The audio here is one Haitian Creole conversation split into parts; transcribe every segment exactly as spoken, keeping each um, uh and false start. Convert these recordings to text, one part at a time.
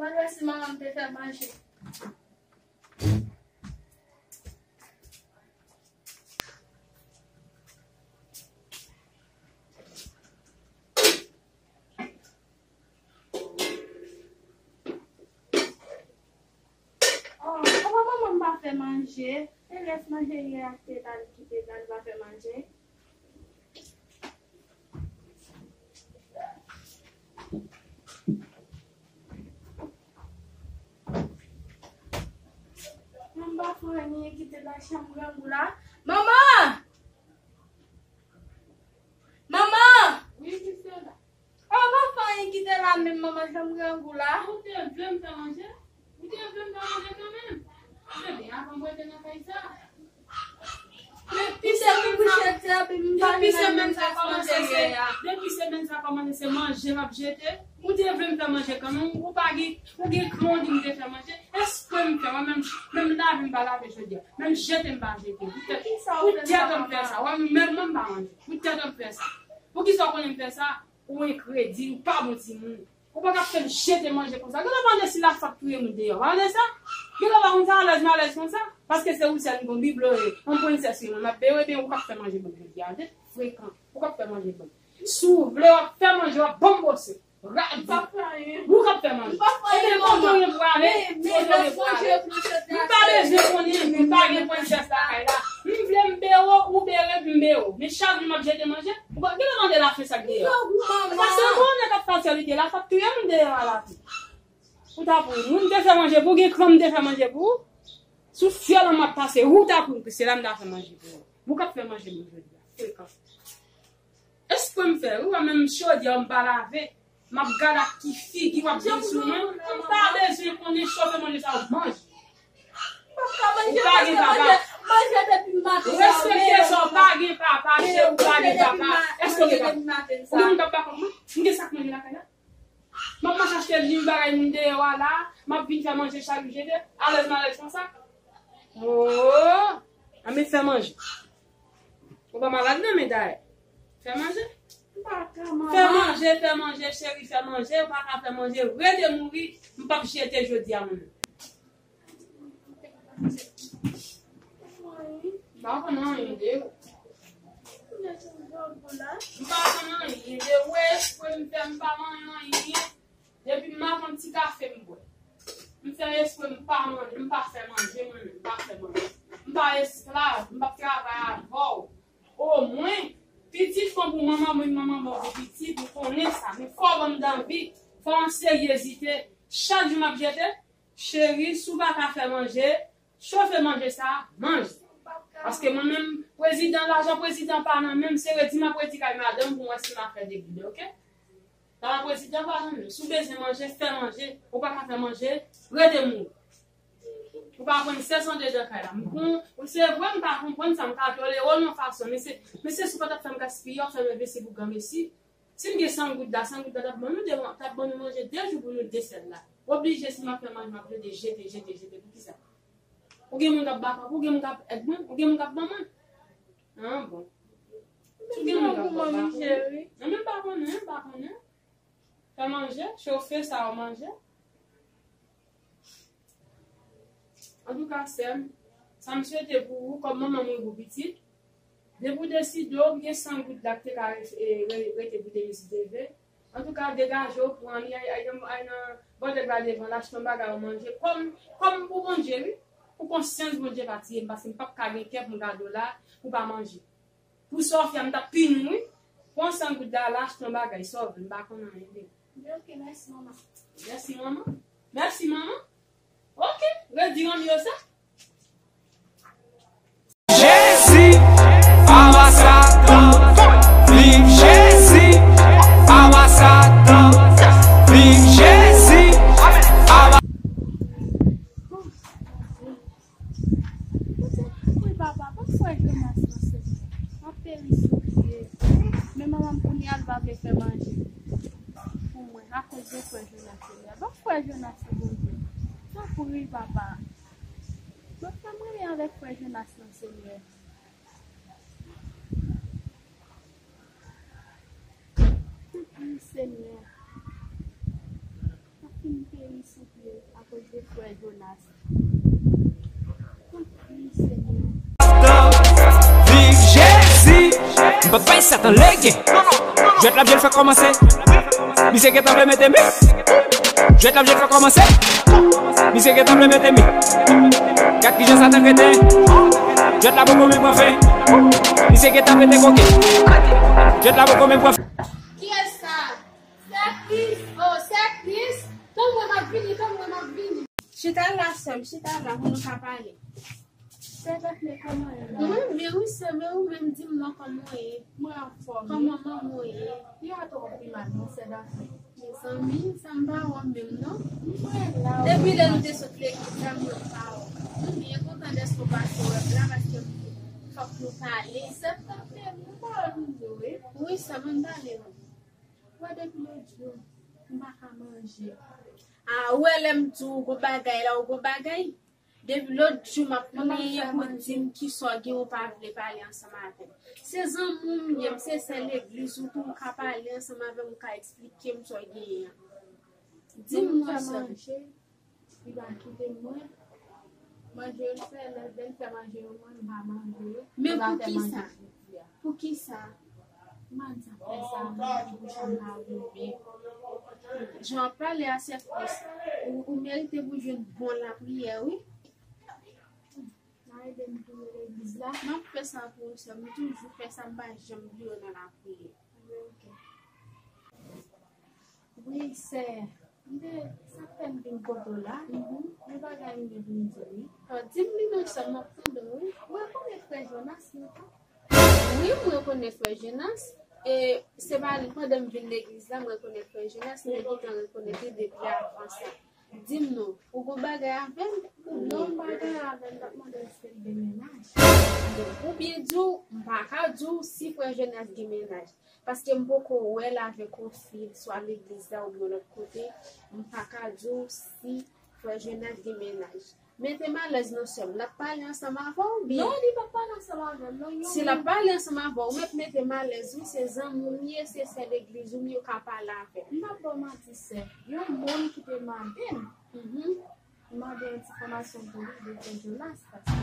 Mwen wè si manman m te fè manje. Oh, papa, manman m pa fè manje. E rès manje yè a ki te la, li kite la, li pa fè manje. Manman m pa fè anyen, kite la chanm grangou la. Manman! Manman! Wi, kisa la? Oh, pa fè anyen, kite la menm, manman, chanm grangou la. Ou te vle m fè manje? Ou te vle m fè manje kanmenm? Ebyen, avan m rete nan kay sa. Depi semèn sa, depi semèn sa kòmanse, se, depi semèn sa kòmanse, se manje m ap jete. Ou te vle m fè manje kanmenm, ou pa gen, ou gen kran di m te fè manje. Espre m fè, mwen menm, menm lave m pa lave jodi a. Menm jete m pa jete. Poutèt, poutèt m fè sa. Wè, menm mwen m pa manje. Poutèt m fè sa. Poukisa w konnen m fè sa? Ou enkredi, ou pa bon timoun. Ou pa ka fè m jete manje konsa. Genlè w pa konn si lafwa k touye moun deyò. Pa konn sa? Genlè w pa konn sa, alèz malèz konsa. Paske se ou sèl m gon bib lore. Yon prensès wi mwen, m ap bere, ebyen ou k ap fè manje ban m jodi a, tande? Frekan. Ou k ap fè manje ban m. Si w vle, w ap fè manje, w ap ban m bwose. Radi. M pa fè anyen. Ou k ap fè manje. M pa fè anyen, manman. Ebyen, kote w ye pou ale? Kote w ye pou ale? M pa bezwen konnen, m pa gen prensès lakay la. M vle m bere w, ou bere m, m bere w. Men chak jou m ap jete manje, ou pa, genlè w tande lafen sa k deyò. Paske yon gwo nèg ap fè aktyalite la, fap touye moun deyò a la tou. Ou ta pou moun te fè manje pou, gen kran m te fè manje pou ou. Sou fyèl an m ap pase, ou ta pou, se la m ta fè manje pou ou. Ou k ap fè manje pou jodi a. Frekan. Espre m fè, ou wè menm chodyè m pa lave. M ap gade ak ki figi w ap vin sou mwen. M pa bezwen konnen chofe manje sa w manje. Ou pa gen papa. Respekte sa, w pa gen papa, cheri, ou pa gen papa. Èske w gen papa? Ou gen moun k ap bak ak mwen? M gen sa k manje lakay la. M ap mache achte liv bagay moun deyò a la, m ap vin fè manje chak jou jete, alèz malèz konsa. Oh! Anben fè manje. Ou pa malad non, men dayè. Fè manje. M pa ka, manman. Fè manje, fè manje, cheri, fè manje. Ou pa ka fè manje, rete mouri. M p ap jete jodi a, mwen menm. M pa konn anyen de ou. M pa konn anyen de ou, espre m fè m pa manyen anyen. Depi m ap pran ti kafe m bwè. M fè espre m pa manje, m pa fè manje, mwen menm, m pa fè manje. M pa esklav, m p ap travay avè w. Omwen, pitit fò pou manman, mwen manman mò pou pitit, ou konnen sa. Men fò w ban m danvi, fò w an seryezite. Chak jou m ap jete, cheri, si w pa ka fè manje, chofe manje sa, manje. Paske mwen menm, prezidan, lajan prezidan pa nan men m, se redi m ap redi kay madanm pou m wè si m a fè de goud, oke? Lajan prezidan pa nan men m. Si w bezwen manje, fè manje. Ou pa ka fè manje, rete mouri. Ou pa konn sèz andedan kay la. M kon, se vre m pa konprann sa, m ka tolere w nan fason, men se, men se si w pa t ap fè m gaspiye, w ap fè m envesti pou granmesi. Si m gen san goud la, san goud la t ap ban nou de, t ap ban nou manje de jou pou nou de sèl la. Oblije, si m ap fè manje, m ap jete, jete, jete, jete. Poukisa? Ou gen moun k ap bak, ou gen moun k ap èd mwen, ou gen moun k ap ban mwen. Ah, bon. Si w gen moun k ap ban mwen. Non, men m pa konnen, m pa konnen. Fè manje, chofe sa w manje. Antouka, sè m, sa m swete pou ou, kòm manman mouri pou pitit, depi w deside w gen san goud la ki te ka re-, e, re-, rete pou te vizite ve. Antouka, degaje w, pran li, al, al, al nan bòdèg la devan l, achte yon bagay ou manje. Kòm, kòm pou Bondye, wi. Pou konsyans Bondye pa tiye m, paske m p ap ka gen kè pou m gade w la, pou w pa manje. Pou sa w fè a, m t ap pini w, wi. Pran san goud la, al achte yon bagay, sa w vle, m pa konn anyen de. Oke, mèsi, manman. Mèsi, manman. Mèsi, manman. Oke, redi manmi yo sa. Jezi, aba Satan. Viv Jezi, aba Satan. Viv Jezi, aba Wi, papa, ban m frè Jonas nan, Senyè. M ap peri sou pye. Men manman m kounye a, l pa vle fè manje pou mwen akoz de frè Jonas, Senyè. Ban m frè Jonas nan, Bondye. Tanpri, papa. Ban m fè m renmen avèk frè Jonas nan, Senyè. Tanpri, Senyè. M ap fin peri sou pye. Jonas. Tanpri, Senyè. Viv Jezi. M p ap bay Satan lege. Jwèt la byen fè kòmanse. Misye gentan vle mete mi. Jwèt la byen fè kòmanse. Misye gentan vle mete mi. Gad kijan Satan kreten. Jwèt la poko menm pran fen. Misye gentan mete koke. Jwèt la poko menm pran fen. Kiyès sa? Sè Kris, oh, Sè Kris, tann mwen, m ap vini, tann mwen, m ap vini. Chita la, sè m, chita la, pou nou ka pale. Sè Daphné, kòman w ye la? Mwen byen, wi, sè m, e ou menm, di m non, kòman w ye? Mwen anfòm, wi. Kòman manman w ye? Li a twò pi mal, non, sè Daphné. Mezanmi, sa m pa wè w menm, non. Mwen la, wi. Depi lè nou te sot legliz la, mwen pa wè w. M byen kontan dèske w pase wè m la, paske fòk nou pale. Sè Daphné, mwen pa wè w toujou, wi. Wi, sè m, ann pale, wi. Wè depi lòt jou, m pa ka manje. A, ou wè lè m di w gon bagay la, ou gon bagay? Depi lòt jou, m ap pleye pou w di m kisa w gen, ou pa vle pale ansanm avè m. Se zanmi w m ye, m se sè legliz ou tou, ou ka pale ansanm avè m, ou ka eksplike m sa w genyen an. Di m non, sè m. Li pa kite mwen. Manje yo l fè, lè l fè manje yo, mwen m pa manje yo. Men poukisa? Poukisa? M pa di sa fè sa, mwen bouch mwen pa rive. Jan w ap pale a, sè Kris, ou, ou merite pou jwenn bon lapriyè, wi. N a ede m tounen legliz la. M ap fè sa pou ou, sè m. M toujou fè sa, m pa janm bliye w nan lapriyè. Ok. Wi, sè. M te, sa k fè m vin kote w la, yon bagay m gen pou m di w, wi. Ò, di m li non, sè m, m ap tande w, wi. Ou rekonèt frè Jonas, non, pa? Wi, m rekonèt frè Jonas. E se pa li, pandan m vin legliz la, m rekonèt frè Jonas, m te gentan rekonèt li depi avan sa. Di m non, ou gon bagay avè l? Non, m pa gen avè l, m t ap mande l si l gen mennaj. Oubyen di w, m pa ka di w si frè Jonas gen mennaj. Paske m poko wè l avèk yon fi, swa legliz la oubyen yon lòt kote. M pa ka di w si frè Jonas gen mennaj. Mete m alèz non, sè m. L ap pale ansanm avè w oubyen? Non, li p ap pale ansanm avè m, non, yon moun. Si l ap pale ansanm avè w, mèt mete m alèz, wi, se zanmi w m ye, se sè legliz ou m ye, ou ka pale avè m. M p ap ba w manti, sè. Yon moun ki te mande m, m mande yon ti fòmasyon pou li de frè Jonas, paske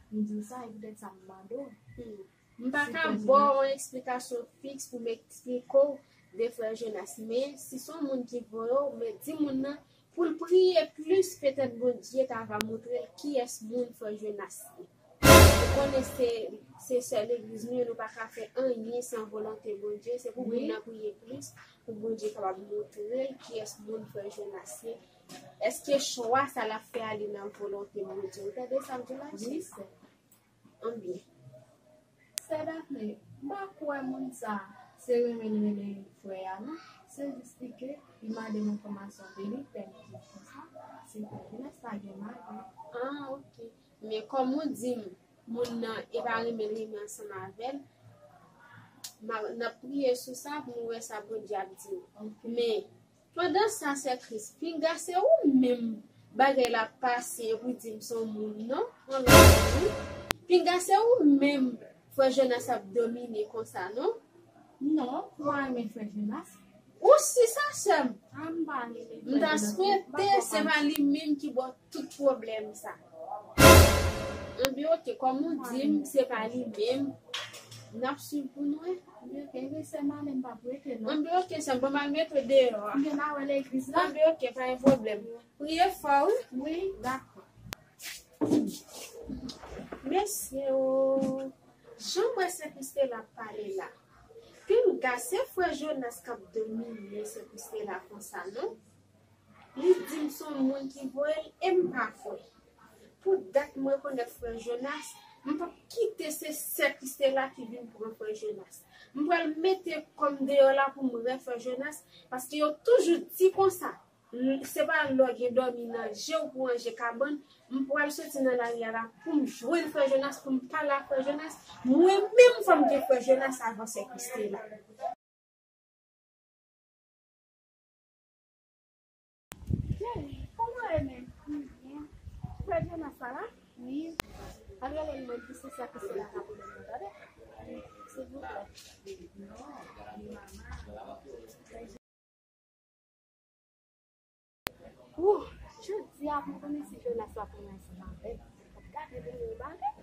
m di w sa, e poutèt sa m mande w. M pa ka ba w yon eksplikasyon fiks pou m eksplike w de frè Jonas, men si se yon moun ki voye w, men di moun nan pou l priye plis, petèt Bondye ta va montre l kiyès moun frè Jonas ye. Ou konnen se, se sè legliz nou ye, nou pa ka fè anyen san volonte Bondye, se pou moun nan priye plis, pou Bondye kapab montre l kiyès moun frè Jonas ye. Èske chwa sa l ap fè a li nan volonte Bondye? Ou tande sa m di w la? Wi, sè. Anbyen. Sè Daphné, m pa kwè moun sa se renmen l rele frè a non. Se jis li ke li mande m enfòmasyon de li, fè m di konsa, se frè Jonas pa gen mari. Ah, ok. Men kòm ou di m, moun nan e pa renmen l renmen ansanm avè l, m a, n ap priye sou sa pou nou wè sa Bondye ap di nou. Ok. Men, pandan sa, sè Kris, pinga se ou menm bagay la pase pou di m se yon moun non, yon lòt moun. Pinga se ou menm frè Jonas ap domine konsa non? Non, m pa renmen frè Jonas. Ou si sa, sè m? Ah, m pa renmen frè Jonas. M ta swete se pa li menm ki ba w tout pwoblèm sa. Anbyen, ok, kòm ou di m, se pa li menm, n ap swiv pou n wè. Anbyen, ok, sè m ale, m p ap rete non. Anbyen, ok, sè m, ban m al mete w deyò a. Anbyen, n a wè legliz la. Anbyen, ok, pa gen pwoblèm. Priye fò, wi. Wi, dakò. Mesye o, jan m wè sè Christela ap pale la, pinga se frè Jonas k ap domine sè Christela konsa non. Li di m se yon moun ki voye l e m pa kwè. Pou dat m rekonèt frè Jonas, m p ap kite se sè Christela ki vin pran frè Jonas. M pral mete kò m deyò la pou m wè frè Jonas, paske yo toujou di konsa, l-, se pa lè w gen dòmi nan je w pou ranje kabann, m pral soti nan lari a la pou m jwenn frè Jonas, pou m pale ak frè Jonas, mwen menm fò m gen frè Jonas avan sè Christela. Cheri, kòman w ye menm? M byen. Frè Jonas pa la? Wi. Al rele l mwen di se sa ki se la ka pou mwen, tande? Silvouplè. Wouh, jodi Sa pou konnen si Jonas va konnen ansanm avè l. Gade pou yon bagay.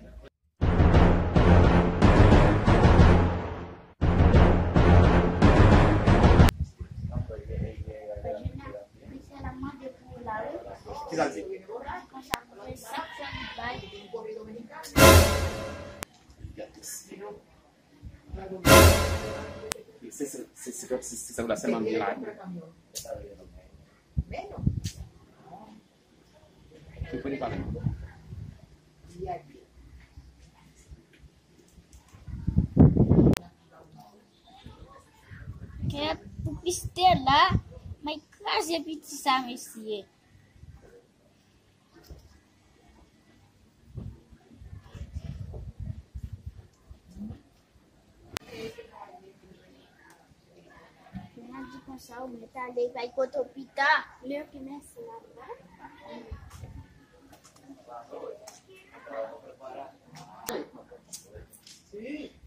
Kisa l di? Se, se, se, se, se, se sa la sèlman m gen la. Ou konn pale. Kèt, pou Kristela, mwen kraze piti sa, mesye. Mwen ap di konsa, ou mèt ale bay kote w pita. Men oke, mèsi, m ap bay.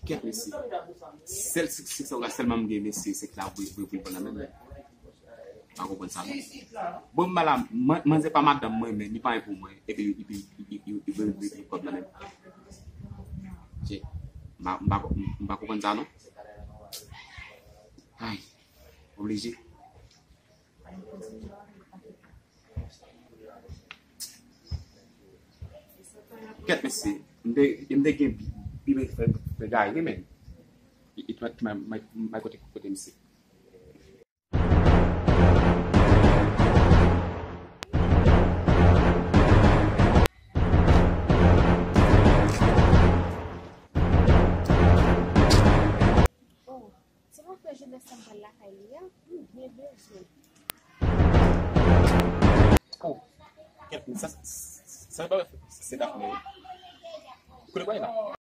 Kèt, mesye. Sèl, se, se, se, sèlman m gen, mesye, se k la vre, vre, vre, vre nan men m. Pa konprann sa, non. Bon, m ba la, man-, manzè pa madanm mwen, men li pa gen pou mwen. Epi, epi, epi, epi, epi, epi, epi, kòb nan men m. Che, m pa, m pa, m pa konprann sa, non. Ay, oblije. Kèt, mesye, m te, m te gen bi, bi, bi, fè, fè gari, men. E, e, mwen, mwen, mwen, mwen kote, kote misye. Oh, se pa frè Jonas sa m pral lakay li a? M byen bezwen. Oh, kèt, sa, sa, sa, se Daphné. Kote w pral la?